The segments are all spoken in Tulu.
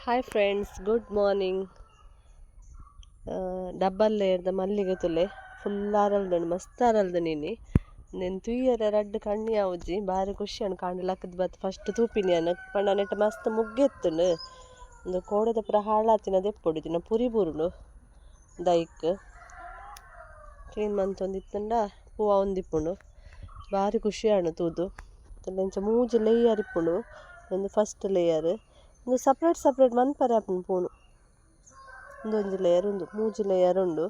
Hi friends, good morning. Double ಲೇಯರ್ದ ಮಲ್ಲಿಗೆ ತುಲೆ ಫುಲ್ ಅರಲ್ದುಂಡು, ಮಸ್ತ್ ಅರಲ್ದು ನೀನಿ. ನೆನ್ ತೂಯರೆ ರಡ್ಡ್ ಕಣ್ಣು ಯಾವ್ಜಿ, ಬಾರಿ ಖುಷಿ ಅಣ್ ಕಾಂಡ ಲಕ್ಕದ್ ಬತ್ ಫಸ್ಟ್ ತೂಪಿನಿ ಅನ್ನ ಪಂಡ ನೆಟ್ ಮಸ್ತ್ ಮುಗ್ಗೆತ್ತುಂಡು. ಉಂದು ಕೋಡೆದ ಪೂರ ಹಾಳಾತಿನ ದೆಪ್ಪೊಡು ಇತ್ತಿನ ಪುರಿ ಬೂರುಂಡು ದೈಕ್. ಕ್ಲೀನ್ ಮಂತೊಂದಿತ್ತುಂಡ ಪೂವ ಒಂದಿಪ್ಪುಂಡು. ಬಾರಿ ಖುಷಿ ಆಂಡ್ ತೂದು. ಇಂಚ ಮೂಜಿ ಲೇಯರ್ ಇಪ್ಪುಂಡು. ಉಂದು ಫಸ್ಟ್ ಲೇಯರ್. ಉಂದು ಸಪ್ರೇಟ್ ಸಪ್ರೇಟ್ ಮನ್ಪರೆ ಆಪುಂಡು ಪೂನು. ಉಂದೊಂಜಿ ಲೇಯರ್ ಉಂದು ಮೂಜಿ ಲೇಯರ್ ಉಂಡು.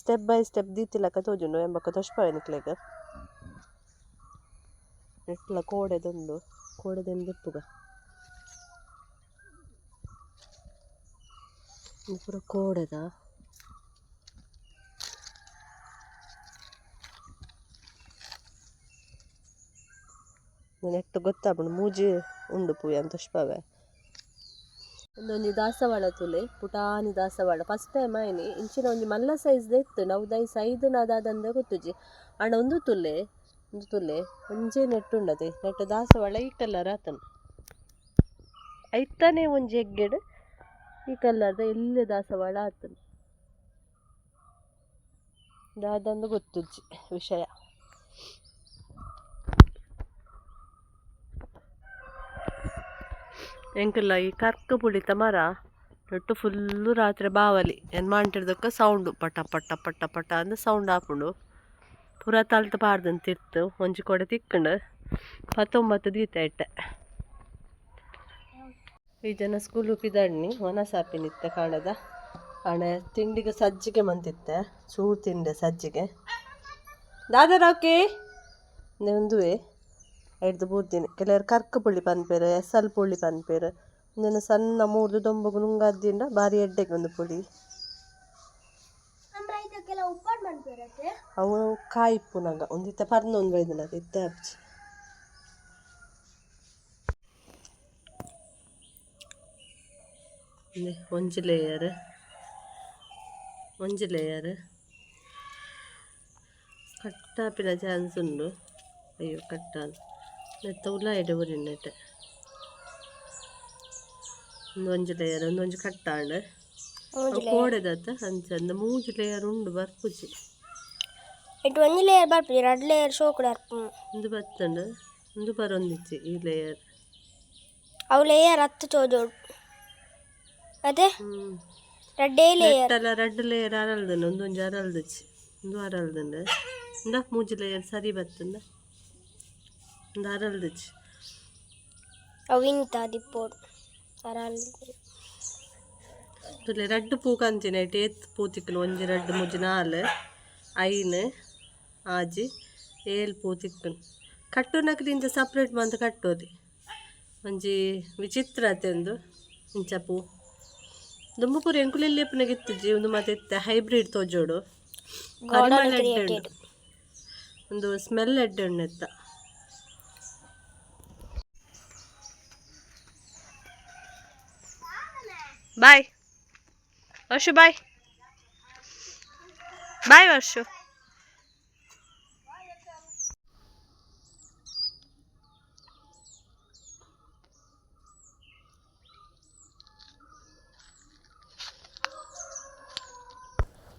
ಸ್ಟೆಪ್ ಬೈ ಸ್ಟೆಪ್ ದೀತಿಲಕ ತೋಜುಂಡು ಎಂಬಕ ತೋಜ್ಪಾವೆ ನಿಕ್ಲೆಗ್. ನೆಟ್ಲ ಕೋಡೆದುಂಡು ಕೋಡೆದೆನ್ ದೆಪ್ಪುಗ. ಉಂದು ಪೂರ ಕೋಡೆದ. ನೆಟ್ಟ್ ಗೊತ್ತಾಪುಂಡು ಮೂಜಿ ಉಂಡು ಪೂ ಯಾನ್ ತೋಜ್ಪಾವೆ. ಉಂದೊಂಜಿ ದಾಸವಾಳ ತೂಲೆ ಪುಟಾಣಿ ದಾಸವಾಳ ಫಸ್ಟ್ ಟೈಮ್ ಆಯ್ನಿ ಇಂಚಿನ ಒಂಜಿ ಮಲ್ಲ ಸೈಜ್ ದ ಇತ್ತುಂಡು ಅವು ದೈ ಸೈಜ್ ದಾದಂದೆ ಗೊತ್ತುಜಿ ಆಂಡ ಉಂದು ತೂಲೆ ಉಂದು ತೂಲೆ ಒಂಜೇ ನೆಟ್ಟ್ ಉಂಡತೆ ನೆಟ್ಟ್ ದಾಸವಾಳ ಈ ಕಲರ್ ಆತುಂಡು ಐತನೆ ಒಂಜಿ ಎಗ್ಗೆಡ್ ಈ ಕಲರ್ದ ಎಲ್ಯ ದಾಸವಾಳ ಆತುಂಡು ದಾದಂದ್ ಗೊತ್ತುಜ್ಜಿ ವಿಷಯ. ಎಂಕಲ್ಲ ಈ ಕರ್ಕ ಪುಳಿತ ಮರ ನೆಟ್ಟು ಫುಲ್ಲು ರಾತ್ರೆ ಬಾವಲಿ ಎನ್ ಮಾಂಟಿರ್ದಕ್ಕ ಸೌಂಡು ಪಟ ಪಟ ಪಟ ಪಟ ಅಂದ್ ಸೌಂಡ್ ಆಪುಂಡು. ಪೂರ ತಲ್ತ್ ಪಾಡ್ದನ್ ತಿರ್ತ್ ಒಂಜಿ ಕೊಡೆ ತಿಕ್ಕುಂಡು ಪತ್ತೊಂಬತ್ತು ದೀತ ಇಟ್ಟೆ. ಈ ಜನ ಸ್ಕೂಲು ಪಿದಡ್ನಿ ವನಸ್ ಆಪಿನಿತ್ತೆ ಕಾಂಡದ ಆಣೆ ತಿಂಡಿಗೆ ಸಜ್ಜಿಗೆ ಮಂತಿತ್ತೆ ಚೂರು ತಿಂಡೆ ಸಜ್ಜಿಗೆ ದಾದರಾಕೆ ಉಂದುವೆ ಐಡ್ದ್ ಬೂರ್ದಿನಿ. ಕೆಲವೆರ್ ಕರ್ಕ ಪುಳಿ ಪನ್ಪೆರ್, ಎಸಲ್ ಪುಳಿ ಪನ್ಪೆರ್. ಉಂದೆನ್ ಸಣ್ಣ ಮೂರ್ದು ದೊಂಬುಗು ನುಂಗಾದ್ದಿಂಡ ಬಾರಿ ಎಡ್ಡೆಗೆ ಉಂದು ಪುಳಿ. ಅವು ಕಾಯಿ ಇಪ್ಪುನಗ ಉಂದು ಇತ್ತೆ ಪರ್ಂದೊಂದು ಬೈದ್ಂಡ್ ಇತ್ತೆ ಆಪುಜಿ. ಉಂದೆ ಒಂಜಿ ಲೇಯರ್ ಒಂಜಿ ಲೇಯರ್ ಕಟ್ಟಾಪಿನ ಚಾನ್ಸ್ ಉಂಡು. ಅಯ್ಯೋ ಕಟ್ಟಾನ್ ನೆತ್ತ ಉಲಾಯಿಡ್ ಒರಿನೆಟ್ ಉಂದು ಒಂಜಿ ಲೇಯರ್ ಉಂದೊಂಜಿ ಕಟ್ಟಾಂಡ್. ಮೂಜಿ ಲೇಯರ್. ಕೋಡೆದತ್ತ ಅಂಚ ಅಂದ್ ಮೂಜಿ ಲೇಯರ್ ಉಂಡು ಬರ್ಪುಜಿ. ಇಟ್ ಒಂಜಿ ಲೇಯರ್ ಬರ್ಪುಜಿ, ರಡ್ಡ್ ಲೇಯರ್ ಶೋಕುಡು ಬರ್ಪುಂಡು. ಉಂದು ಬತ್ತುಂಡು ಉಂದು ಬರೊಂದಿಜ್ಜಿ ಈ ಲೇಯರ್. ಅವು ಲೇಯರ್ ಅತ್ತ್ ತೋಜೋಡು ಅತೆ ರಡ್ಡೇ ಲೇಯರ್. ನೆಟ್ಟಲ ರಡ್ಡ್ ಲೇಯರ್ ಅರಲ್ದುಂಡು, ಉಂದೊಂಜಿ ಅರಲ್ದುಜಿ, ಉಂದು ಅರಲ್ದುಂಡು. ಉಂದ ಮೂಜಿ ಲೇಯರ್ ಸರಿ ಬತ್ತುಂಡ ಉಂದು ಅರಲ್ದುಜಿ. ಅವು ಇಂತ ದಿಪ್ಪೊಡು ಅರಾಲ್. ತುಲೆ ರಡ್ಡ್ ಪೂ ಕಂತಿನ ಐಟ್ ಏತ್ ಪೂ ತಿಕ್ಕುಂಡು ಒಂಜಿ ರಡ್ಡ್ ಮೂಜಿ ನಾಲ್ ಐನ್ ಆಜಿ ಏಳ್ ಪೂ ತಿಕ್ಕುಂಡು. ಕಟ್ಟುನಕ್ಲ್ ಇಂಚ ಸಪ್ರೇಟ್ ಮಂತ್ ಕಟ್ಟೊಲಿ ಒಂಜಿ ವಿಚಿತ್ರ ಅತೆ ಉಂದು ಇಂಚ ಪೂ. ದುಂಬು ಪೂರ ಎಂಕುಲು ಎಲ್ಯ ಇಪ್ಪುನಗ ಇತ್ತಿಜಿ ಉಂದು ಮಾತ ಇತ್ತೆ ಹೈಬ್ರಿಡ್ ತೋಜೋಡು. ಗಾರ್ಡನ್ ಪರಿಮಳ ಎಡ್ಡೆ ಉಂಡು. ಕ್ರಿಯೇಟೆಡ್. ಉಂದು ಸ್ಮೆಲ್ ಎಡ್ಡೆ ಉಂಡು ನೆತ್ತ. Bye Varshu, bye bye Varshu.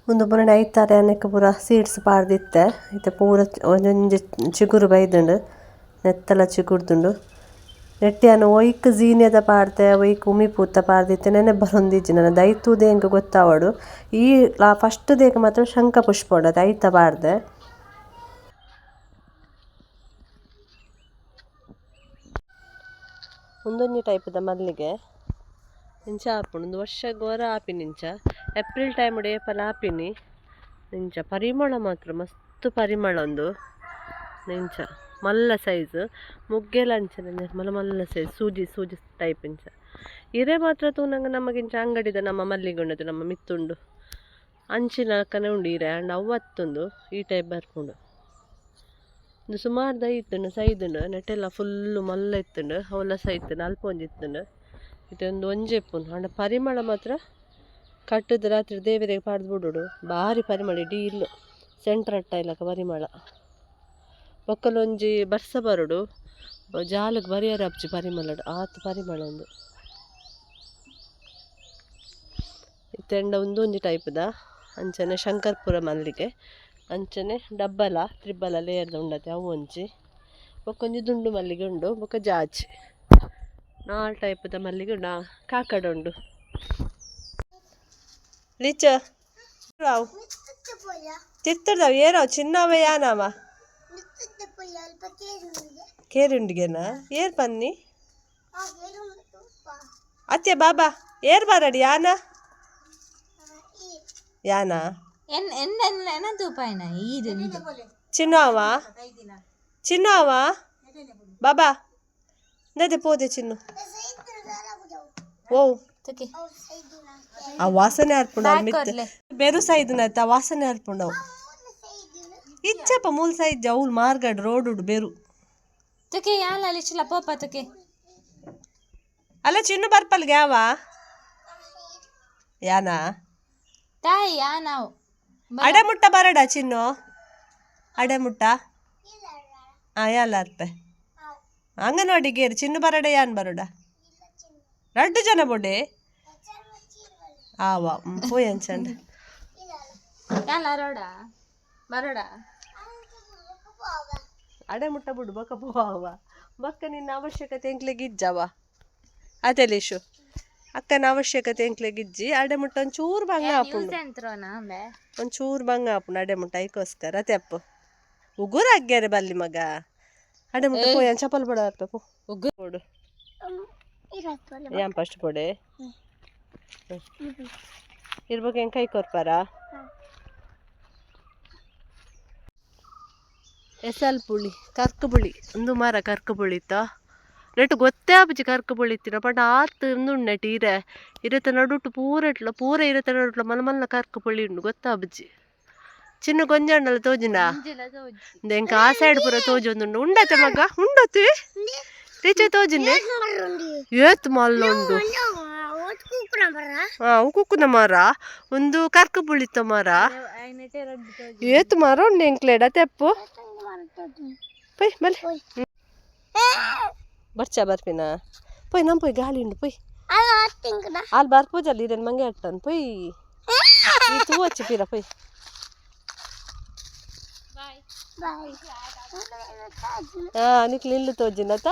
ಉಂದು ಪೂರ ಐತಾರೆ ಅನೆಕ್ ಪೂರ ಸೀಡ್ಸ್ ಪಾಡ್ದಿತ್ತೆ. ಇತ್ತೆ ಪೂರ ಒಂಜೊಂಜಿ ಚಿಗುರು ಬೈದುಂಡು, ನೆತ್ತಲ ಚಿಗುರ್ದುಂಡು. ನೆಟ್ಟ್ ಯಾನ್ ಒಯ್ಕ್ ಜೀನಿಯದ ಪಾಡ್ದೆ ಒಯ್ಕ್ ಉಮಿ ಪೂತ ಪಾಡ್ದಿತ್ತೆ ನೆನೆ ಬರೊಂದಿಜ್ಜಿ ನನ ದೈ ತೂದೇ ಎಂಕ್ ಗೊತ್ತಾವೊಡು. ಈ ಫಸ್ಟ್ ದೇಕ್ ಮಾತ್ರ ಶಂಖ ಪುಷ್ಪ ಉಂಡು ಅತೆ ಐತ ಪಾಡ್ದೆ. ಉಂದೊಂಜಿ ಟೈಪುದ ಮಲ್ಲಿಗೆ ಇಂಚ ಆಪುಂಡು. ಉಂದು ವರ್ಷಗ್ ಒರ ಆಪಿನಿ ಇಂಚ ಏಪ್ರಿಲ್ ಟೈಮ್ ಡ್ ಏಪಲ ಆಪಿನಿ ಇಂಚ. ಪರಿಮಳ ಮಾತ್ರ ಮಸ್ತ್ ಪರಿಮಳ ಉಂದು. ಇಂಚ ಮಲ್ಲ ಸೈಜ್ ಮುಗ್ಗೆಲ ಅಂಚನೆ ಮಲ್ಲ ಮಲ್ಲ ಸೈಜ್ ಸೂಜಿ ಸೂಜಿ ಟೈಪ್ ಇಂಚ. ಇರೆ ಮಾತ್ರ ತೂನಗ ನಮಗಿಂಚ ಅಂಗಡಿದ ನಮ್ಮ ಮಲ್ಲಿಗೆ ಉಂಡದು ನಮ್ಮ ಮಿತ್ತುಂಡು ಅಂಚಿನ ಉಂಡು ಇರೆ. ಆಂಡ ಅವು ಅತ್ತುಂದು ಈ ಟೈಪ್ ಬರ್ಪುಂಡು. ಉಂದು ಸುಮಾರು ದೈ ಇತ್ತುಂಡು ಸೈದುಂಡು. ನೆಟ್ಟೆಲ್ಲ ಫುಲ್ಲು ಮಲ್ಲ ಇತ್ತುಂಡು, ಅವೆಲ್ಲ ಸೈತುಂಡು. ಅಲ್ಪ ಒಂಜಿ ಇತ್ತುಂಡು, ಇತ್ತೆ ಉಂದು ಒಂಜೆ ಇಪ್ಪುಂಡು. ಆಂಡ ಪರಿಮಳ ಮಾತ್ರ ಕಟ್ಟುದು ರಾತ್ರಿ ದೇವೆರೆಗ್ ಪಾಡ್ದು ಬುಡೋಡು, ಬಾರಿ ಪರಿಮಳ ಇಡೀ ಇಲ್ಲು ಸೆಂಟ್ರ್ ಅಟ್ಟ ಇಲಕ ಪರಿಮಳ. ಬೊಕ್ಕಲೊಂಜಿ ಬರ್ಸ ಬರೊಡು ಜಾಲಗ್ ಬರಿಯರ ಆಪುಜಿ ಪರಿಮಳಡ್, ಆತ್ ಪರಿಮಳ ಉಂದು. ಇತ್ತೆಂಡ ಉಂದೊಂಜಿ ಟೈಪ್ದ ಅಂಚನೆ ಶಂಕರ್ಪುರ ಮಲ್ಲಿಗೆ ಅಂಚನೆ ಡಬ್ಬಲ ತ್ರಿಬ್ಬಲ ಲೇಯರ್ದ ಉಂಡತೆ ಅವು ಒಂಜಿ ಬೊಕ್ಕೊಂಜಿ ದುಂಡು ಮಲ್ಲಿಗೆ ಉಂಡು ಬೊಕ್ಕ ಜಾಜಿ ನಾಲ್ ಟೈಪ್ದ ಮಲ್ಲಿಗೆ ಉಂಡು ಕಾಕಡ ಉಂಡು ಲಿಚ ರಾವ್ ತಿತ್ತದಾವ್ ಏರಾವ್ ಚಿನ್ನವ ಯಾನವ ಕೇರುಂಡಿಗೆನಾ ಏರ್ ಪನ್ನಿ ಅತ್ತೆ ಬಾಬಾ ಏರ್ ಬಾರಡಿ ಯಾನ ಯಾನ ಚಿನ್ನವ ಚಿನ್ನವ ಬಾಬಾ ನದೆ ಪೋದೆ ಚಿನ್ನು ಓ ಆ ವಾಸನೆ ಅರ್ಪುಂಡು ಮಿತ್ತ ಬೇರು ಸೈದ್ನತ್ತ ವಾಸನೆ ಅರ್ಪುಂಡವು ಇಚ್ಚಪ್ಪ ಮೂಲ ಸೈಜ್ ಅವ್ಲು ಮಾರ್ಗಡ್ ರೋಡ್ ಉಡು ಬೇರು ತುಕೆ ಯಾಲ ಲಿಚ್ಲ ಪೋಪ ತುಕೆ ಅಲ್ಲ ಚಿನ್ನು ಬರ್ಪಲ್ಗೆ ಯಾವ ಯಾನಾ ತಾಯಿ ಯಾ ನಾವು ಅಡೆ ಮುಟ್ಟ ಬರಡ ಚಿನ್ನು ಅಡೆ ಮುಟ್ಟ ಆ ಯಾಲ ಅರ್ಪೆ ಅಂಗನವಾಡಿ ಗೇರು ಚಿನ್ನು ಬರಡ ಯಾನ್ ಬರೋಡ ರಡ್ಡು ಜನ ಬೊಡೆ ಆವಾ ಪೋಯ್ ಅಂಚಂಡ ಯಾಲ ರೋಡ ಬರೋಡ ಅಡೆ ಮುಟ್ಟ ಬಿಡು ಬೊಕ ಪೋವ ಬೊಕ್ಕ ನಿನ್ನ ಅವಶ್ಯಕತೆ ಎಂಕ್ಲೆಗ್ ಇಜ್ಜವ ಅದೇ ಲಿಶು ಅಕ್ಕನ ಅವಶ್ಯಕತೆ ಎಂಕ್ಲೆಗ್ ಇಜ್ಜಿ ಅಡೆ ಮುಟ್ಟ ಒಂಚೂರು ಬಂಗ ಆಪುಂಡು ಅಂಬೆ ಒಂಚೂರು ಬಂಗ ಆಪುಂಡು ಅಡೆ ಮುಟ್ಟ ಐಕೋಸ್ಕರ ಅತ್ತೆ ಅಪ್ಪು ಉಗುರು ಅಗ್ಗ್ಯಾರೆ ಬಲ್ಲಿ ಮಗ ಅಡೆ ಮುಟ್ಟ ಪೋಯ್ ಚಪ್ಪಲ್ ಬಡ ಅರ್ಪ ಪೋ ಉಗುರು. ಪೋಡು ಯಾನ್ ಫಸ್ಟ್ ಪೋಡೆ ಇರ್ಬೇಕು ಹೆಂಗೆ ಕೈ ಕೊರ್ಪಾರ ಎಸಲ್ ಪುಳಿ ಕರ್ಕ ಪುಳಿ ಒಂದು ಮರ ಕರ್ಕ ಪುಳಿತ ನೆಟ್ಟು ಗೊತ್ತೇ ಆಪುಜಿ ಕರ್ಕ ಪುಳಿ ಇತ್ತಿನ ಪಂಡ ಆತ್ ಉಂದು ನೆಟ್ ಇರೆ ಇರತ ನಡುಟು ಪೂರ ಇಟ್ಲ ಪೂರ ಇರತ ನಡುಟ್ಲ ಮಲ್ಲ ಮಲ್ಲ ಕರ್ಕ ಪುಳಿ ಉಂಡು ಗೊತ್ತಾಪುಜಿ ಚಿನ್ನ ಗೊಂಜಾಂಡಲ ತೋಜಿನ ಎಂಕ ಆ ಸೈಡ್ ಪೂರ ತೋಜೊಂದುಂಡು ಉಂಡತೆ ಮಗ ಉಂಡತೆ ಟೀಚರ್ ತೋಜಿಂದೆ ಏತ್ ಮಲ್ಲ ಉಂಡು ಹಾ ಕುಕ್ಕುನ ಮರ ಒಂದು ಕರ್ಕ ಪುಳಿತ ಮರ ಏತ್ ಮರ ಉಂಡು ಎಂಕ್ಲೆಡ ತೆಪ್ಪು ಪೊಯ್ ಬಲೆ ಬರ್ಚಾ ಬರ್ಪಿನ ಪೊಯ್ ನಮ್ ಪೊಯ್ ಗಾಳಿ ಉಂಡು ಪೊಯ್ ಅಲ್ಲಿ ಬರ್ಪೂಜಲ್ಲಿ ಇರೇನು ಮಂಗೆ ಅಟ್ಟನ್ ಪೊಯ್ ಈ ತೂವಚ್ಚಿ ಪೀರ ಪೊಯ್ ಹಾ ನಿಕ್ಲು ಇಲ್ಲು ತೋಜಿನತ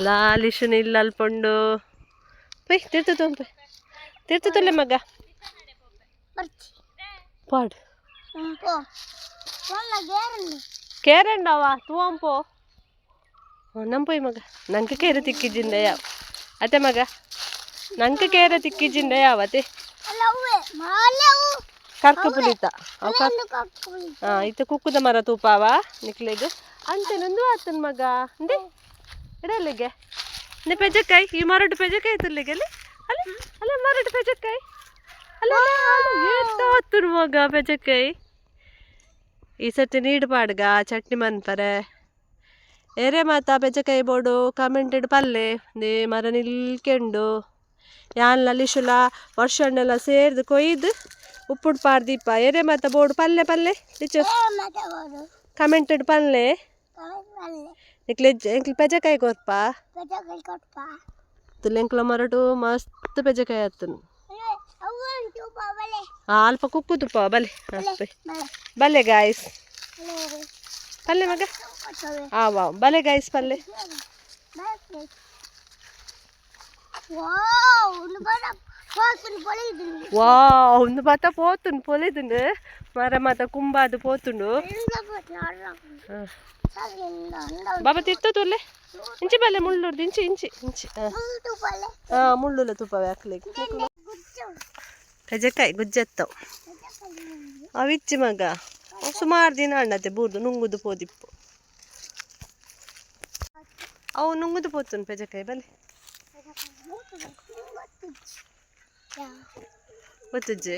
ಲಾಲಿಶುನ ಇಲ್ಲ ಅಲ್ಪೊಂಡು ಪೊಯ್ ತಿರ್ತು ತೊಂಪೆ ತಿರ್ತು ತೊಲೆ ಮಗ ಪಾಡು ಕೇರಂಡವ ತೂವಂಪೋ ನಂಪೊಯ್ ಮಗ ನಂಗೆ ಕೇರ ತಿಕ್ಕಿಜಿಂದ ಯಾವ ಅತ್ತೆ ಮಗ ನಂಗೆ ಕೇರ ತಿಕ್ಕಿಜಿಂದ ಯಾವತ್ತೆ ಕರ್ಕ ಪುಲಿತ ಅವು ಹಾಂ ಇತ್ತ ಕುಕ್ಕುದ ಮರ ತೂಪಾವ ನಿಕ್ಲೆಗ್ ಅಂಚೆನೊಂದು ಆತನ ಮಗ ಅಂದೆ ಇಡಲ್ಲಿಗೆ ನೆ ಪೆಜಕ್ಕಾಯಿ ಈ ಮರಟು ಪೆಜಕ್ಕಾಯಿ ತುಲ್ಲಿಗೆ ಅಲ್ಲಿ ಅಲ್ಲ ಅಲ್ಲ ಮರಟು ಪೆಜಕ್ಕಾಯಿ ಅಲ್ಲ ಏತ ಆತನ ಮಗ ಪೆಜಕ್ಕಾಯಿ ಈ ಸರ್ತಿ ನೀಡು ಪಾಡ್ಗ ಚಟ್ನಿ ಮನ್ಪರೆ ಏರೆ ಮಾತ ಪೆಜಕಾಯಿ ಬೋಡು ಕಮೆಂಟೆಡ್ ಪಲ್ಲೆ ನೇ ಮರ ನಿಲ್ಕೆಂಡು ಯಾನ್ಲ ಲಿಶುಲ ವರ್ಷಣ್ಣೆಲ್ಲ ಸೇರ್ದು ಕೊಯ್ದು ಉಪ್ಪುಡು ಪಾಡ್ದೀಪ ಏರೆ ಮಾತ ಬೋಡು ಪಲ್ಲೆ ಪಲ್ಲೆ ಲಿಚು ಕಮೆಂಟೆಡ್ ಪಲ್ಲೆ ನಿಕ್ಲೆ ಎಂಕ್ಲು ಪೆಜಕಾಯಿ ಕೊರ್ಪ ತುಲೆಂಕ್ಲ ಮರಟು ಮಸ್ತ್ ಪೆಜಕಾಯಿ ಆತನು ಅಲ್ಪ ಕುಕ್ಕು ತುಪ್ಪ ಬಲೆ ಬಲೆ ಗಾಯ್ಸ್ ಪಲ್ಲೆ ಮಗ ಆ ವಾ ಬಲೆ ಗಾಯ್ಸ್ ಪಲ್ಲೆ ವಾ ಒಂದು ಬಾತ ಪೋತುಂಡು ಪೊಲೆದುಂಡು ಮರ ಮಾತ ಕುಂಬಾದು ಪೋತುಂಡು ಬಾಬಾ ತಿರ್ತ ತುಲ್ಲೆ ಇಂಚಿ ಬಲ್ಲೆ ಮುಳ್ಳುರ್ದು ಇಂಚಿ ಇಂಚಿ ಇಂಚಿ ಹಾಂ ಮುಳ್ಳುಲ್ಲ ತುಪ್ಪವೆ ಹಾಕ್ಲಿಕ್ಕೆ ಪೆಜಕಾಯಿ ಗುಜ್ಜೆತ್ತವು ಅವಿಚ್ಚಿ ಮಗ ಸುಮಾರು ದಿನ ಅಣ್ಣತೆ ಬೂರ್ದು ನುಂಗುದು ಪೋದಿಪ್ಪು ಅವು ನುಂಗುದು ಪೋತುಂಡು ಪೆಜಕಾಯಿ ಬಲೆ ಗೊತ್ತುಜ್ಜೆ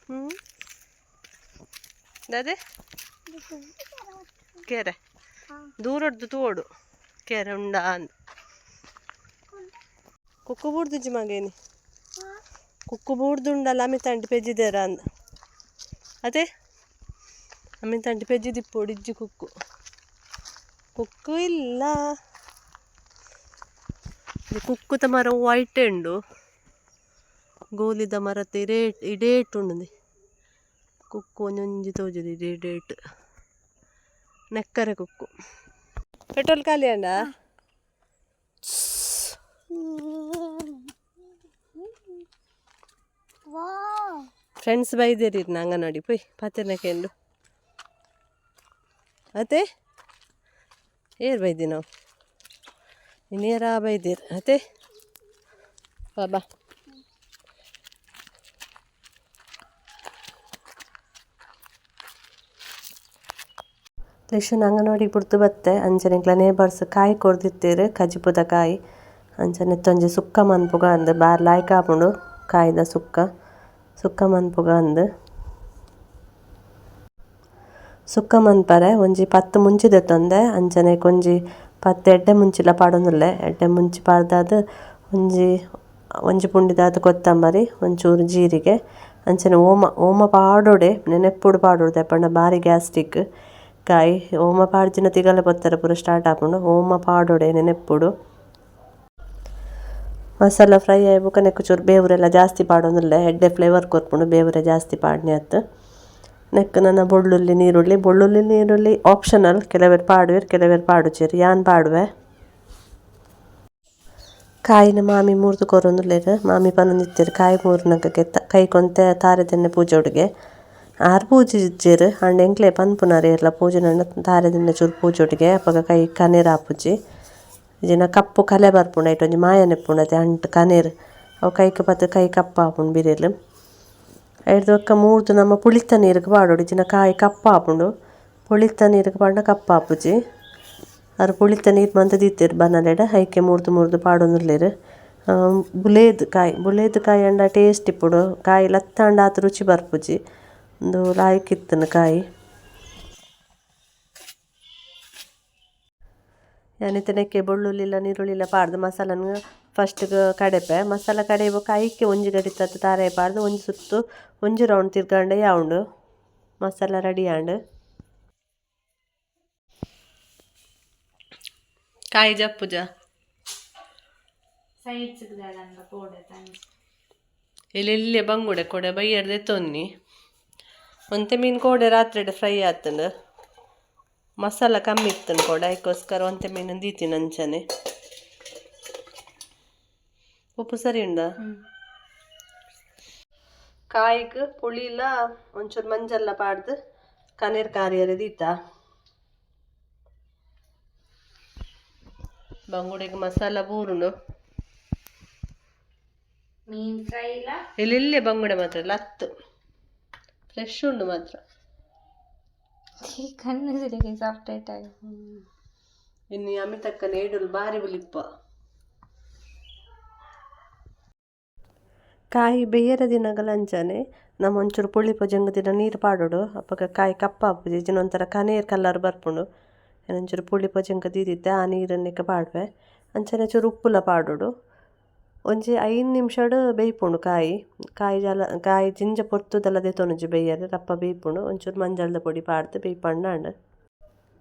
ಹ್ಞೂ ದಾದೆ ಕೇರೆ ದೂರಡ್ದು ತೋಡು ಕೇರೆ ಉಂಡ ಅಂದ್ ಕುಕ್ಕು ಬೂಡ್ದುಜ್ಜಿ ಮಗೇನಿ ಕುಕ್ಕು ಬೂಡ್ದುಂಡಲ್ಲ ಅಮಿತಂಟಿ ಪೆಜ್ಜಿದೇರ ಅಂದ್ ಅದೇ ಅಮಿತಂಟಿ ಪೆಜ್ಜಿದಿಪ್ಪೋಡು ಇಜ್ಜಿ ಕುಕ್ಕು ಕುಕ್ಕು ಇಲ್ಲ. ಕುಕ್ಕುತ ಮರ ವೈಟ್ ಉಂಡು ಗೋಲಿದ ಮರತ ಇಡೇಟ್ ಇಡೇಟ್ ಉಂಡು ಕುಕ್ಕು ಒಂಜೊಂಜಿ ತೋಜುದು ಇಡೇಟ್ ನೆಕ್ಕರೆ ಕುಕ್ಕು. ಪೆಟ್ರೋಲ್ ಖಾಲಿ ಅಣ್ಣ. ಫ್ರೆಂಡ್ಸ್ ಬೈದೇರಿ ಅಂಗನವಾಡಿ ಪೋಯ್ ಪಾತೆರ್ನಕೆಂಡು ಅತೆ ಏರ್ ಬೈದಿ ನಾವು ಇನ್ನೇರ ಬೈದಿರ್ ಅತೆ ಬಾ ಬಾ. ಲಕ್ಷಣ ಅಂಗನವಾಡಿಗೆ ಬುಡ್ದು ಬತ್ತೆ ಅಂಚನೆ ಎಂಕ್ಲ ನೇಬರ್ಸ್ ಕಾಯಿ ಕೊರ್ದಿತ್ತೆರ್ ಕಜಿಪುದ ಕಾಯಿ ಅಂಚನೆ ತೊಂಜಿ ಸುಕ್ಕ ಮನ್ಪುಗ ಅಂದ್ ಬಾರಿ ಲಾಯ್ಕ್ ಆಪುಂಡು ಕಾಯಿದ ಸುಕ್ಕ ಸುಕ್ಕ ಮನ್ಪುಗ ಅಂದ್ ಸುಕ್ಕ ಮನ್ಪರೆ ಒಂಜಿ 10 ಮುಂಚಿ ದೆತ್ತೊಂದೆ ಅಂಚನೆ ಒಂಜಿ 10 ಎಡ್ಡೆ ಮುಂಚಿಲ ಪಾಡೊಂದುಲ್ಲೆ ಎಡ್ಡೆ ಮುಂಚಿ ಪಾಡ್ದಾದ್ ಒಂಜಿ ಒಂಜಿ ಪುಂಡಿದಾತ್ ಕೊತ್ತಂಬರಿ ಒಂಚೂರು ಜೀರಿಗೆ ಅಂಚನೆ ಓಮ ಓಮ ಪಾಡೊಡೆ ನೆನೆಪುಡು ಪಾಡೊಡು ದಾಯೆ ಬಾರಿ ಗ್ಯಾಸ್ಟಿಕ್ ಕಾಯಿ ಓಮ ಪಾಡ್ಜಿನ ತಿಗಲೆ ಪೊತ್ತರೆ ಪೂರ ಸ್ಟಾರ್ಟ್ ಆಪುಂಡು ಓಮ ಪಾಡೊಡೆ ನೆನೆಪುಡು ಮಸಾಲ ಫ್ರೈ ಆಯಿ ಬೊಕ ನೆಕ್ಕ್ ಚೂರು ಬೇವುರೆಲ್ಲ ಜಾಸ್ತಿ ಪಾಡೊಂದುಲ್ಲೆ ಎಡ್ಡೆ ಫ್ಲೇವರ್ ಕೊರ್ಪುಂಡು ಬೇವುರೆ ಜಾಸ್ತಿ ಪಾಡ್ನೆ ಅತ್ತ್. ನೆಕ್ಕ್ ನನ ಬೊಳ್ಳುಳ್ಳಿ ನೀರುಳ್ಳಿ ಬೊಳ್ಳುಳ್ಳಿ ನೀರುಳ್ಳಿ ಆಪ್ಷನಲ್ ಕೆಲವೆರ್ ಪಾಡುವೆರ್ ಕೆಲವೆರ್ ಪಾಡುಜೆರ್ ಯಾನ್ ಪಾಡುವೆ. ಕಾಯಿನ ಮಾಮಿ ಮೂರ್ದು ಕೊರೊಂದುಲ್ಲೆರ್ ಮಾಮಿ ಪನೊಂದಿತ್ತೆರ್ ಕಾಯಿ ಮೂರ್ನಗ ಕೈ ಕೊಂತೆ ತಾರೆದೆಣ್ಣೆ ಪೂಜೊಡುಗೆ ಆರ್ ಪೂಜಿಜ್ಜೆರ್ ಆಂಡ ಎಂಕ್ಲೆ ಪನ್ಪುನಾರ್ ಏರ್ಲ ಪೂಜುನಂಡ ತಾರೆದೆಣ್ಣೆ ಚೂರು ಪೂಜೊಡುಗೆ ಅಪಗ ಕೈ ಕನೇರ್ ಆಪುಜಿ ಇಜ್ಜಿಂಡ ಕಪ್ಪು ಕಲೆ ಬರ್ಪುಂಡು ಐಟ್ ಒಂಜಿ ಮಾಯನೆ ಇಪ್ಪುಂಡು ಅತೆ ಅಂಟ್ ಕನೇರ್ ಅವು ಕೈಕ್ ಪತ್ತ್ ಕೈ ಕಪ್ಪಾಪುಂಡು ಬಿರೆಲ್. ಐಡ್ದ್ ಬೊಕ್ಕ ಮೂರ್ದು ನಮ್ಮ ಪುಳಿತ ನೀರುಗ್ ಪಾಡೊಡು ಇಜ್ಜಿಂಡ ಕಾಯಿ ಕಪ್ಪಾಪುಂಡು ಪುಳಿತ ನೀರುಗ್ ಪಾಡ್ಂಡ ಕಪ್ಪಾಪುಜಿ ಆರ್ ಪುಳಿತ ನೀರು ಮಂತ್ ದೀತೆರ್ ಬನಲೆಡ್ ಐಕೆ ಮೂರ್ದು ಮೂರ್ದು ಪಾಡೊಂದುಲ್ಲೆರ್. ಬುಲೇದ್ ಕಾಯಿ ಬುಲೇದ್ ಕಾಯಿ ಆಂಡ ಟೇಸ್ಟ್ ಇಪ್ಪುಂಡು ಕಾಯಿ ಲತ್ತಾಂಡ ಆತ್ ರುಚಿ ಬರ್ಪುಜಿ ಉಂದು ಲಾಯ್ಕ್ ಇತ್ತುಂಡು ಕಾಯಿ. ಯಾನ್ ಇತ್ತೆ ನೆಕ್ಕೆ ಬೊಳ್ಳುಳ್ಳಿಲ ನೀರುಳ್ಳಿಲ ಪಾಡ್ದು ಮಸಾಲನ್ ಫಸ್ಟ್ ಕಡೆಪೆ ಮಸಾಲ ಕಡೆಯಿ ಬೊಕ್ಕ ಐಕೆ ಒಂಜಿ ಗಡಿತತ್ ತಾರಾಯಿ ಪಾಡ್ದು ಒಂಜಿ ಸುತ್ತು ಒಂಜಿ ರೌಂಡ್ ತಿರ್ಗಾಂಡ ಯಾವುಂಡು ಮಸಾಲ ರೆಡಿ ಆಂಡ್. ಕಾಯಿ ಜಪ್ಪುಜ ಎಲ್ಲೆಲ್ಲೆ ಬಂಗುಡೆ ಕೊಡೆ ಬಯ್ಯರ್ದೆ ತೊನ್ನಿ ಒಂತೆ ಮೀನು ಕೋಡೆ ರಾತ್ರಿ ಫ್ರೈ ಆತಂಡು ಮಸಾಲ ಕಮ್ಮಿ ಇತ್ತುಂಡು ಕೋಡೆ ಐಕೋಸ್ಕರ ಒಂತೆ ಮೀನು ದೀತಿನ ಅಂಚನೆ. ಉಪ್ಪು ಸರಿ ಉಂಡಾ? ಕಾಯಿಗ್ ಪುಳಿಲ ಒಂಚೂರು ಮಂಜಲ್ಲ ಪಾಡ್ದು ಕನೇರ್ ಕಾರಿಯರೆ ದೀತ. ಬಂಗುಡೆಗ್ ಮಸಾಲ ಬೂರುಂಡು ಮೀನ್ ಫ್ರೈ ಇಲ್ಲ ಎಲ್ಲೆಲ್ಲೆ ಬಂಗುಡೆ ಮಾತ್ರ ಲತ್ತು ಫ್ರೆಶ್ ಉಂಡು ಮಾತ್ರ. ಕಣ್ಣು ಸರಿಗೆ ಸಾಫ್ಟ್ ಆಗಿ ಇನ್ನು ಅಮಿತಕ್ಕನ ಏಡುಲು ಬಾರಿ ಬುಲಿಪ್ಪ. ಕಾಯಿ ಬೇಯರ ದಿನಗಳ ಅಂಚನೆ ನಮ್ಮ ಒಂಚೂರು ಪುಳಿ ಪೊಜಂಗು ದಿನ ನೀರು ಪಾಡೊಡು ಅಪಗ ಕಾಯಿ ಕಪ್ಪಾಪುಜಿ ಇಜ್ಜಿಂಡ ಒಂಥರ ಕನೇರ್ ಕಲರ್ ಬರ್ಪುಂಡು ಒಂಚೂರು ಪುಳಿ ಪೊಜಂಕ ದೀದಿತ್ತೆ ಆ ನೀರನ್ನೆಕ್ಕ ಪಾಡುವೆ ಅಂಚನೆ ಚೂರು ಉಪ್ಪುಲ ಪಾಡೊಡು ಒಂಜಿ 5 ನಿಮಿಷಡ್ ಬೇಯ್ಪುಂಡು ಕಾಯಿ ಕಾಯಿ ಜಲ ಕಾಯಿ ಜಿಂಜ ಪೊರ್ತುದಲ ದೆತೊನುಜಿ ಬೇಯರೆ ರಪ್ಪ ಬೇಯ್ಪುಂಡು ಒಂಚೂರು ಮಂಜಲ್ದ ಪೊಡಿ ಪಾಡ್ದು ಬೇಯ್ಪಂಡ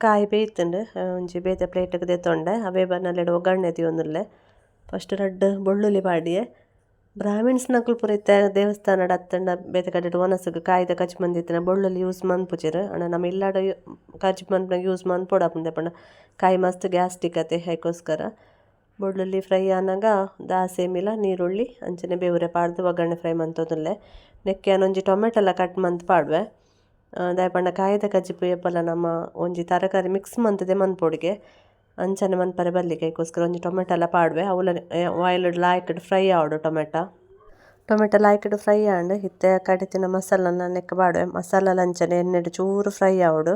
ಕಾಯಿ ಬೇಯ್ತುಂಡು ಒಂಜಿ ಬೇತೆ ಪ್ಲೇಟ್ಗ್ ದೆತೊಂಡೆ ಅವೇ ಬನಲೆಡ್ ಒಗ್ಗರಣೆ ದೀವೊಂದುಲ್ಲೆ ಫಸ್ಟ್ ರಡ್ಡ್ ಬೊಳ್ಳುಳ್ಳಿ ಪಾಡಿಯೆ. ಬ್ರಾಹ್ಮಿಣ್ಸ್ನಕುಲು ಪೂರ ಇತ್ತೆ ದೇವಸ್ಥಾನಡ್ ಅತ್ತಂಡ ಬೇತೆ ಕಡೆಟ್ ವನಸುಗು ಕಾಯಿದ ಕಜಿಪು ಮಂದಿತ್ತಿನ ಬೊಳ್ಳುಳ್ಳಿ ಯೂಸ್ ಮನ್ಪುಜೆರ್ ಆಂಡ ನಮ ಇಲ್ಲಡ್ ಕಜಿಪು ಮನ್ಪುನಗ ಯೂಸ್ ಮನ್ಪೊಡಾಪುಂಡು ಪಂಡ ಕಾಯಿ ಮಸ್ತ್ ಗ್ಯಾಸ್ಟಿಕ್ ಅತೆ ಐಕೋಸ್ಕರ ಬೊಳ್ಳುಳ್ಳಿ ಫ್ರೈ ಆನಗ ದಾಸೆಮಿಲ ನೀರುಳ್ಳಿ ಅಂಚನೆ ಬೇವುರೆ ಪಾಡ್ದು ಒಗ್ಗರಣೆ ಫ್ರೈ ಮಂತೊಂದುಲ್ಲೆ. ನೆಕ್ಕೆ ಯಾನ್ ಒಂಜಿ ಟೊಮೆಟೊಲ ಕಟ್ ಮಂತ್ ಪಾಡುವೆ ದಾಯೆ ಪಂಡ ಕಾಯಿದ ಕಜಿಪು ಏಪಲ ನಮ ಒಂಜಿ ತರಕಾರಿ ಮಿಕ್ಸ್ ಮಂತುದೆ ಮನ್ಪೊಡುಗೆ ಅಂಚನೆ ಮನ್ಪರೆ ಬಲ್ಲಿಗೆ ಐಕೋಸ್ಕರ ಒಂಜಿ ಟೊಮೆಟೊಲ ಪಾಡುವೆ ಅವುಲ ಆಯಿಲ್ಡ್ ಲಾಯ್ಕ್ಡ್ ಫ್ರೈ ಆವೊಡು ಟೊಮೆಟೊ ಟೊಮೆಟೊ ಲಾಯ್ಕ್ಡ್ ಫ್ರೈ ಆಂಡ್ ಇತ್ತೆ ಕಡಿತಿನ ಮಸಾಲನ ನೆಕ್ಕ್ ಪಾಡುವೆ ಮಸಾಲಲ ಅಂಚನೆ ಎಣ್ಣೆಡ್ ಚೂರು ಫ್ರೈ ಆವೊಡು.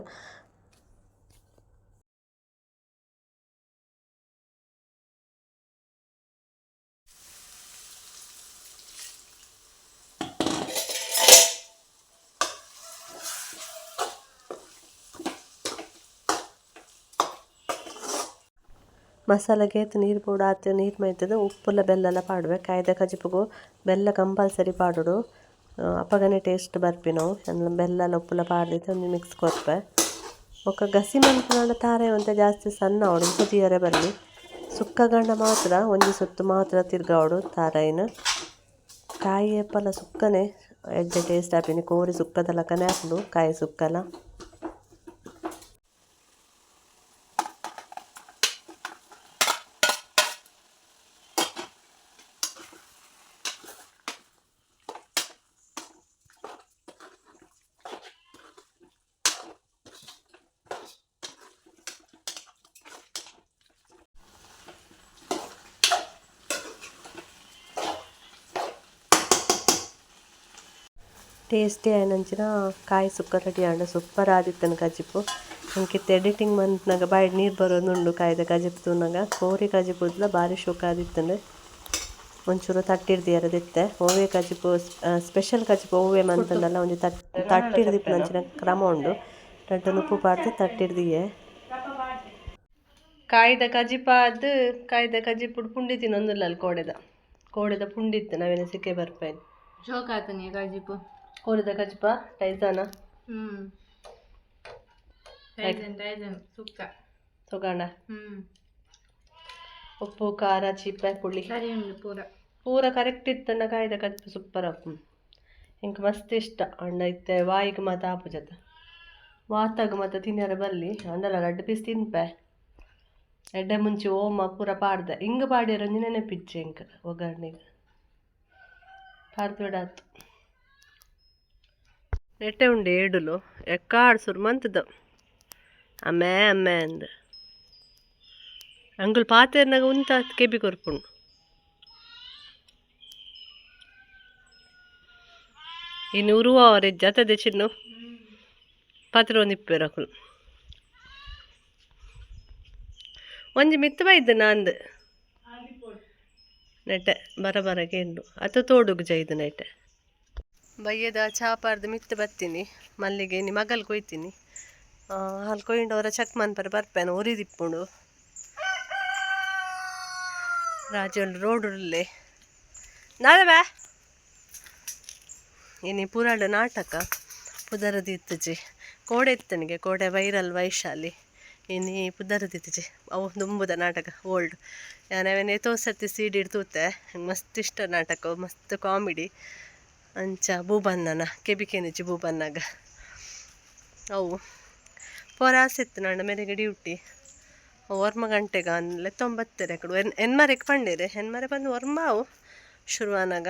ಮಸಾಲೆಗೆ ಏತ್ ನೀರು ಬೋಡು ಆತ್ ನೀರು ಮೈತುದು ಉಪ್ಪುಲ ಬೆಲ್ಲಲ ಪಾಡುವೆ ಕಾಯ್ದ ಕಜಿಪುಗು ಬೆಲ್ಲ ಕಂಪಲ್ಸರಿ ಪಾಡೊಡು ಅಪಗನೆ ಟೇಸ್ಟ್ ಬರ್ಪಿನವು ಬೆಲ್ಲಲ ಉಪ್ಪುಲ ಪಾಡ್ದಿತ್ತೆ ಒಂಜಿ ಮಿಕ್ಸ್ ಕೊರ್ಪೆ. ಬೊಕ್ಕ ಗಸಿ ಮನ್ಪುನಂಡ ತಾರೆ ಒಂತೆ ಜಾಸ್ತಿ ಸಣ್ಣ ಆವೊಡು ಕುದಿಯರೆ ಬಲ್ಲಿ ಸುಕ್ಕ ಗಂಡ ಮಾತ್ರ ಒಂಜಿ ಸುತ್ತು ಮಾತ್ರ ತಿರ್ಗಾವಡು ತಾರಾಯಿನ. ಕಾಯಿ ಏಪಲ ಸುಕ್ಕನೆ ಎಡ್ಡೆ ಟೇಸ್ಟ್ ಆಪಿನಿ. ಕೋರಿ ಸುಕ್ಕದ ಲಕ್ಕನೆ ಆಪುಂಡು ಕಾಯಿ ಸುಕ್ಕಲ. ಟೇಸ್ಟಿ ಆಯಿನಂಚಿನ ಕಾಯಿ ಸುಕ್ಕ ರೆಡಿ ಆಂಡ್. ಸೂಪರ್ ಆದಿತ್ತನ ಕಜಿಪು. ಎಂಕಿತ್ತೆ ಎಡಿಟಿಂಗ್ ಮನ್ಪುನಗ ಬಾಯಿಡ್ ನೀರು ಬರೋದುಂಡು ಕಾಯ್ದ ಕಜಿಪು ತೂನಗ. ಕೋರಿ ಕಜಿಪುದ್ಲ ಬಾರಿ ಶೋಕ ಆದಿತ್ತುಂಡು. ಒಂಚೂರು ತಟ್ಟಿರ್ದಿಯರದಿತ್ತೆ ಒವ್ವೆ ಕಜಿಪು ಸ್ಪೆಷಲ್ ಕಜಿಪು ಒವ್ವೆ ಮಂತಂಡಲ ಒಂಜಿ ತಟ್ಟಿರ್ದಿಪ್ಪುನಂಚಿನ ಕ್ರಮ ಉಂಡು. ರಡ್ಡ್ ಉಪ್ಪು ಪಾಡ್ದ್ ತಟ್ಟಿರ್ದಿಯೆ. ಕಾಯ್ದ ಕಜಿಪಾದ್ ಕಾಯ್ದ ಕಜಿಪುಡು ಪುಂಡಿ ತಿನ್ನೊಂದುಲ್ಲಲ್ ಕೋಡೆದ ಕೋಡೆದ ಪುಂಡಿ ಇತ್ತು ನಾವೇನ ಸಿಕ್ಕೆ ಬರ್ಪೇನ್. ಶೋಕಾತನಿ ಕಜಿಪು. ಕೋರಿದ ಕಜಿಪ ಟೈಸಾನ. ಟೈಸನ್ ಟೈಸನ್ ಸುಕ್ಕ. ಸುಗಂಡ. ಉಪ್ಪು ಖಾರ ಚೀಪೆ ಪುಳಿ ಸರಿ ಉಂಡು ಪೂರ. ಪೂರ ಕರೆಕ್ಟ್ ಇತ್ತಂಡ ಕಾಯ್ದ ಕಜಿಪು ಸೂಪರ್ ಆಪುಂಡು. ಎಂಕ್ ಮಸ್ತ್ ಇಷ್ಟ. ಅಂಡ ಇತ್ತೆ ವಾಯಿಗ್ ಮಾತ ಆಪುಜತ, ವಾತಾಗ್ ಮಾತ ತಿನ್ಯರೆ ಬಲ್ಲಿ. ಅಂಡಲ ರಡ್ಡ್ ಪೀಸ್ ತಿನ್ಪೆ. ಎಡ್ಡೆ ಮುಂಚಿ ಓಮ ಪೂರ ಪಾಡ್ದೆ. ಇಂಗ್ ಪಾಡ್ಯರೆ ಒಂಜಿ ನೆನಪಿಜ್ಜಿ ಎಂಕ್. ಒಗ್ಗರಣೆಗ್ ಪಾಡ್ದ್ ಬಿಡಾತು. ನೆಟ್ಟೆ ಉಂಡು ಏಡುಲು ಎಕ್ಕಾಡ್ ಸುರು ಮಂತುದ ಅಮ್ಮೆ ಅಮ್ಮೆ ಅಂದ್. ಅಂಕುಲು ಪಾತೆರ್ನಗ ಉಂತಾತ್ ಕೆಬಿ ಕೊರ್ಪುಂಡು. ಇನ್ನು ಉರುವ ಅವರಿಜ್ಜ ಅತದೆ ಚಿನ್ನು ಪಾತ್ರೆ ಅಕುಲು. ಒಂಜಿ ಮಿತ್ತ್ ಬೈದ್ ನಾಂದ್ ನೆಟ್ಟೆ ಬರ ಬರ ಕೇಂಡು ಅತ ತೋಡುಗು ಜೈದು ನೆಟ್ಟೆ. ಬಯ್ಯದ ಚಾ ಪಾರ್ದ್ ಮಿತ್ತ್ ಬತ್ತೀನಿ. ಮಲ್ಲಿಗೆ ಇನಿ ಮಗಲ್ ಕೊಯ್ತೀನಿ. ಹಾಲು ಕೊಯ್ಂಡ ಚೆಕ್ ಮನ್ಪರೆ ಬರ್ಪೇನ ಒರಿದಿಪ್ಪುಂಡು. ರಾಜೋಲ್ ರೋಡ್ ಉಲ್ಲೆ ನಾಳೆ ಬಾ. ಇನಿ ಪುರಾಡ ನಾಟಕ ಪುದರದಿತ್ತುಜಿ. ಕೋಡೆ ಇತ್ತನಿಗೆ ಕೋಡೆ ವೈರಲ್ ವೈಶಾಲಿ. ಇನಿ ಪುದರದಿತ್ತುಜಿ ಅವು ದುಂಬುದ ನಾಟಕ ಓಲ್ಡ್. ಯಾನ್ ಅವೆನ್ ಏತೋ ಸರ್ತಿ ಸೀಡಿ ತೂತೆ. ಮಸ್ತ್ ಇಷ್ಟ ನಾಟಕ, ಮಸ್ತ್ ಕಾಮಿಡಿ. ಅಂಚ ಬೂಬಣ್ಣನ ಕೆಬಿಕೆನಿಜಿ ಬೂಬಣ್ಣಗ ಅವು ಪೋರ ಆಸೆ ಇತ್ತು. ನಾಂಡ ಮೇರೆಗೆ ಡ್ಯೂಟಿ ಒರ್ಮ ಗಂಟೆಗೆ ಅಂದ್ಲೆ ತೊಂಬತ್ತೆರೆ ಕಡು ಎನ್ ಎನ್ಮರೆಗೆ ಪಂಡೇರೆ ಎನ್ಮರೆ ಬಂದು ಒರ್ಮ ಅವು ಶುರುವಾನಾಗ.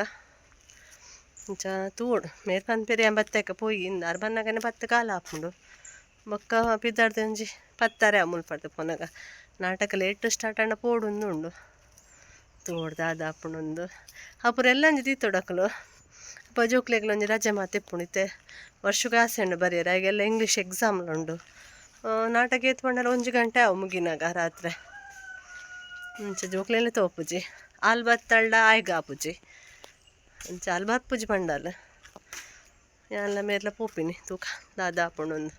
ಅಂಚ ತೂವೊಡು ಮೇರ್ ಪನ್ಪೆರ್ ಎಂಬತ್ತೆಕ ಪೋಯಿ ಇಂದಾರ್ ಬನ್ನಗನೆ ಪತ್ತು ಕಾಲ ಆಪುಂಡು. ಬೊಕ್ಕ ಪಿದಾಡ್ದ್ ಒಂಜಿ ಪತ್ತಾರೆ ಮುಲ್ಪಡ್ದ್ ಪೋನಗ. ನಾಟಕ ಲೇಟ್ ಸ್ಟಾರ್ಟ್ ಆಂಡ ಪೋಡುಂದು ಉಂಡು. ತೂವೊಡು ದಾದ ಆಪುಂಡುಂದು. ಅಪುರ ಎಲ್ಲ ಒಂಜಿ ದೀತೊಡು ಅಕುಲು. ಅಪ್ಪ ಜೋಕ್ಲೆಗ್ಲ ಒಂಜಿ ರಜೆ ಮಾತ ಇಪ್ಪುಂಡು. ಇತ್ತೆ ವರ್ಷಗ್ ಆಸೆ ಉಂಡು ಬರಿಯರೆ. ಆಗೆಲ್ಲ ಇಂಗ್ಲೀಷ್ ಎಕ್ಸಾಮ್ಲು ಉಂಡು. ನಾಟಕ ಏತ್ ಪಂಡಲ ಒಂಜಿ ಗಂಟೆ ಅವು ಮುಗಿನಾಗ ರಾತ್ರೆ. ಅಂಚ ಜೋಕ್ಲೆನೆ ತೋಪುಜಿ. ಆಲ್ ಬತ್ತಲ್ಡ ಆಯ್ಗ್ ಆಪುಜಿ. ಅಂಚ ಆಲ್ ಬರ್ಪುಜಿ ಪಂಡಲ್. ಯಾನ್ಲ ಮೇರ್ಲ ಪೋಪಿನಿ ತೂಕ ದಾದ ಆಪುಂಡುಂದು.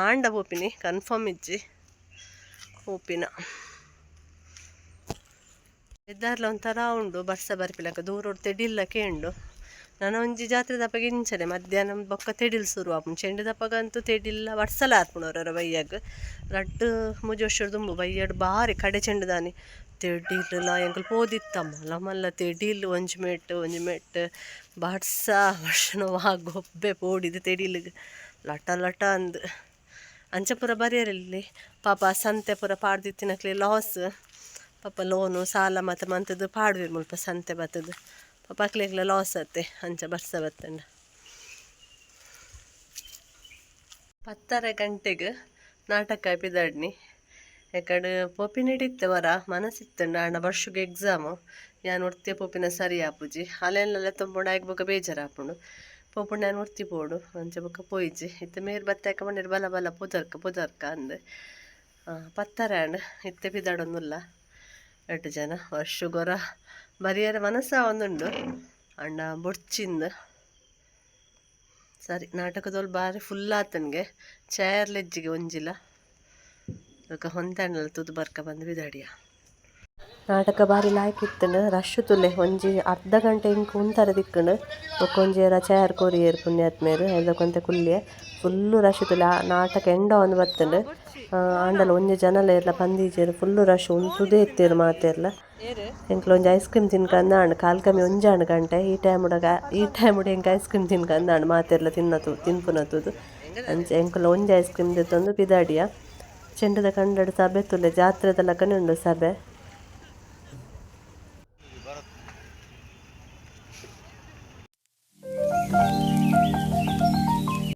ಆಂಡ ಪೋಪಿನಿ ಕನ್ಫರ್ಮ್ ಇಜ್ಜಿ ಪೋಪಿನ. ವೆದರ್ಲ ಒಂಥರ ಉಂಡು ಬರ್ಸ ಬರ್ಪಿಲಕ. ದೂರೊಡು ತೆಡಿಲ್ಲ ಕೇಂಡು. ನನ ಒಂಜಿ ಜಾತ್ರೆ ದಪಗ ಇಂಚನೆ ಮಧ್ಯಾಹ್ನ ಬೊಕ್ಕ ತೆಡಿಲ್ ಸುರು ಆಪುಂಡು. ಚೆಂಡು ದಪಗಂತೂ ತೆಡಿಲ್ಲ ಬರ್ಸಲ ಆಪುಂಡು ಒರೊರ ಬಯ್ಯಗ್. ರಡ್ಡ್ ಮೂಜಿ ವರ್ಷ ದುಂಬು ಬಯ್ಯಡ್ ಬಾರಿ ಕಡೆ ಚೆಂಡುದಾನಿ ತೆಡಿಲ್ ಎಂಕುಲು ಪೋದಿತ್ತ. ಮಲ್ಲ ಮಲ್ಲ ತೆಡಿಲ್ ಒಂಜಿ ಮೆಟ್ ಒಂಜಿ ಮೆಟ್ ಬರ್ಸ ವರ್ಷನ ವಾ ಗೊಬ್ಬೆ ಪೋಡಿದ್ ತೆಡಿಲ್ಗ್ ಲಟ ಲಟ ಅಂದ್. ಅಂಚ ಪೂರ ಬರಿಯರಿಲ್ಲಿ ಪಾಪ ಸಂತೆ ಪೂರ ಪಾಡ್ದಿತ್ತಿನಕ್ಲೆ ಲಾಸ್. ಪಾಪ ಲೋನು ಸಾಲ ಮಾತ ಮಂತುದು ಪಾಡುವೆರ್ ಮುಲ್ಪ ಸಂತೆ ಬತ್ತುದು. ಪಾಪ ಅಕ್ಲೆಗ್ಲ ಲಾಸ್ ಆತೆ ಅಂಚ ಬರ್ಸ ಬತ್ತಂಡ. 10:30 ಗಂಟೆಗ್ ನಾಟಕ ಪಿದಾಡ್ನಿ. ಎಕಡ್ ಪೋಪಿನೆಡ್ ವರ ಮನಸ್ಸಿತ್ತುಂಡು. ಆಂಡ ವರ್ಷಗ್ ಎಕ್ಸಾಮು ಯಾನ್ ಒರ್ತಿ ಪೋಪಿನ ಸರಿ ಆಪುಜಿ. ಅಲೆನ್ಲ ಲೆತ್ತೊಂದು ಆಯ್ಗ್ ಬೊಕ ಬೇಜಾರ್ ಆಪುಂಡು. ಪೋಪುಂಡ ಯಾನ್ ಒರ್ತಿ ಪೋಡು. ಅಂಚ ಬೊಕ ಪೋಯಿಜಿ. ಇತ್ತೆ ಮೇರ್ ಬತ್ತಾಕ ಪಂಡೆರ್ ಬಲ ಬಲ ಪುದರ್ಕ ಪುದರ್ಕ ಅಂದ್. 10:30 ಆಂಡ್. ಇತ್ತೆ ಪಿದಾಡೊಂದುಲ್ಲ ರಡ್ಡ್ ಜನ. ವರ್ಷಗೊರ ಬರಿಯರೆ ಮನಸ್ಸಾವೊಂದುಂಡು ಆಂಡ ಬೊಡ್ಚಿಂದ್. ಸರಿ ನಾಟಕದೋಲು ಬಾರಿ ಫುಲ್ ಆತನ್ಗೆ ಚೇರ್ ಲೆಜ್ಜಿಗೆ ಒಂಜಿಲ ಬೊಕ ಹೊಂತಾಂಡಲ ತೂದು ಬರ್ಕ ಬಂದು ಬಿದಾಡಿಯ. ನಾಟಕ ಬಾರಿ ಲಾಯ್ಕ್ ಇತ್ತುಂಡು. ರಶ್ ತುಲೆ ಒಂಜಿ ಅರ್ಧ ಗಂಟೆ ಇಂಕ್ ಉಂತಾರೆ ತಿಕ್ಕುಂಡು. ಬೊಕ ಒಂಜಿ ಏರ ಚೇರ್ ಕೊರಿಯೆರ್ ಪುಣ್ಯಾತ್ಮೆರ್ ಐದಕೊಂತೆ ಕುಲ್ಲಿಯೆ. ಫುಲ್ಲು ರಶ್ ತೂಲೆ ನಾಟಕ ಎಂಡ್ ಆವೊಂದು ಬತ್ತುಂಡು. ಆಂಡಲ ಒಂಜಿ ಜನಲ ಏರ್ಲ ಪಂದಿಜೆರ್ ಫುಲ್ಲು ರಶ್ ಉಂತುದೇ ಇತ್ತೆರ್ ಮಾತೆರ್ಲ. ಎಂಕ್ಲ ಒಂಜಿ ಐಸ್ ಕ್ರೀಮ್ ತಿನ್ಕಂದಾಂಡ್ ಕಾಲ್ ಕಮ್ಮಿ ಒಂಜಾಂಡ್ ಗಂಟೆ ಈ ಟೈಮ್ ಈ ಟೈಮ್ ಎಂಕ್ ಐಸ್ ಕ್ರೀಮ್ ತಿನ್ಕಂದಾಂಡ್ ಮಾತೆರ್ಲ ತಿನ್ನ ತಿನ್ಪುನ ತೂದು. ಅಂಚ ಎಂಕುಲ ಒಂಜಿ ಐಸ್ ಕ್ರೀಮ್ ದೆತ್ತೊಂದು ಪಿದಾಡಿಯ. ಚೆಂಡದ ಕಂಡಡ್ ಸಭೆ ತೂಲೆ, ಜಾತ್ರೆದ ಲಕನೆ ಉಂಡು ಸಭೆ.